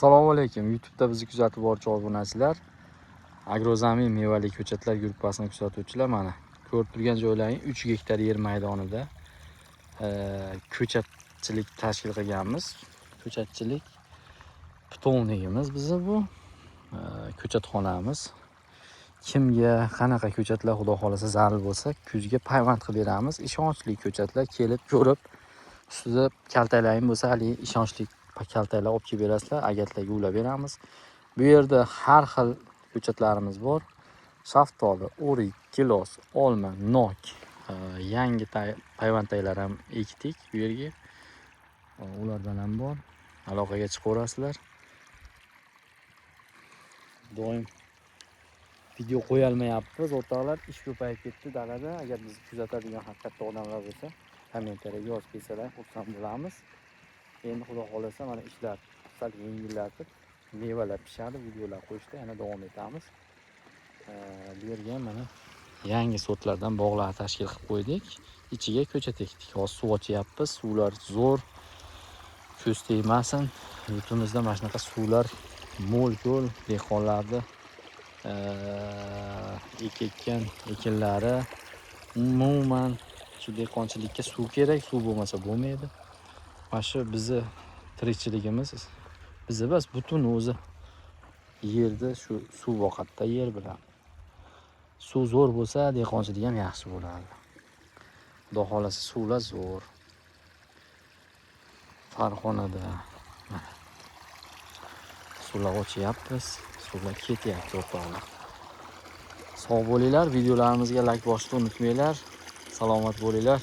Assalomu alaykum. YouTube'da bizni kuzatib boruvchi obunachilar, Agrozamin mevali ko'chatlar gruppasini kuzatuvchilar, mana ko'rib turgan joylaring 3 gektar yer maydonida ko'chatchilik tashkil qilganmiz. Ko'chatchilik питомник imiz bizni bu ko'chatxonamiz. Kimga qanaqa ko'chatlar, xudo xohlasa, zarur bo'lsa, kuzga payvand qilib beramiz. Ishonchli ko'chatlar, kelib ko'rib, ustida kaltaklaring bo'lsa, haligi ishonchli kaltaklar olib kelib berasizlar, agatlarga ulab beramiz. Bu yerda har xil ko'chatlarimiz bor. Shaftoli, o'rik, gilos, olma, nok, yangi payvandlar ham ekdik bu yerga. Ulardan ham bor. Aloqaga chiqaverasizlar. Doim video qo'yolmayapmiz, o'rtoqlar. Ish ko'payib ketdi dalada. Agar bizni kuzatadigan haqiqatda odamlar bo'lsa, kommentariyaga yozib ketsalar, xursand bo'lamiz. Endi xudo xohlasa, mana ishlar sal yengillatib, mevalar pishadi, videolar qo'yishda yana davom etamiz. Bu yerga ham mana yangi sortlardan bog'lar tashkil qilib qo'ydik. Ichiga ko'chat ekdik. Hozir suv ochyapmiz. Suvlar zo'r. Ko'z tegmasin. Yurtimizda mana shunaqa suvlar mo'l-ko'l, dehqonlarni ekayotgan ekinlari, umuman shu dehqonchilikka suv kerak, suv bo'lmasa bo'lmaydi. Mana shu bizni tirikchiligimiz, bizni emas, butun o'zi yerda shu suv boqadida yer bilan. Suv zo'r bo'lsa, dehqonchilik ham yaxshi bo'ladi. Xudo xohlasa, suvlar zo'r. Farg'onada mana suvlar ochyapmiz, suvlar ketyapti, o'rtoqlar. Sog' bo'linglar, videolarimizga layk bosishni unutmanglar. Salomat bo'linglar.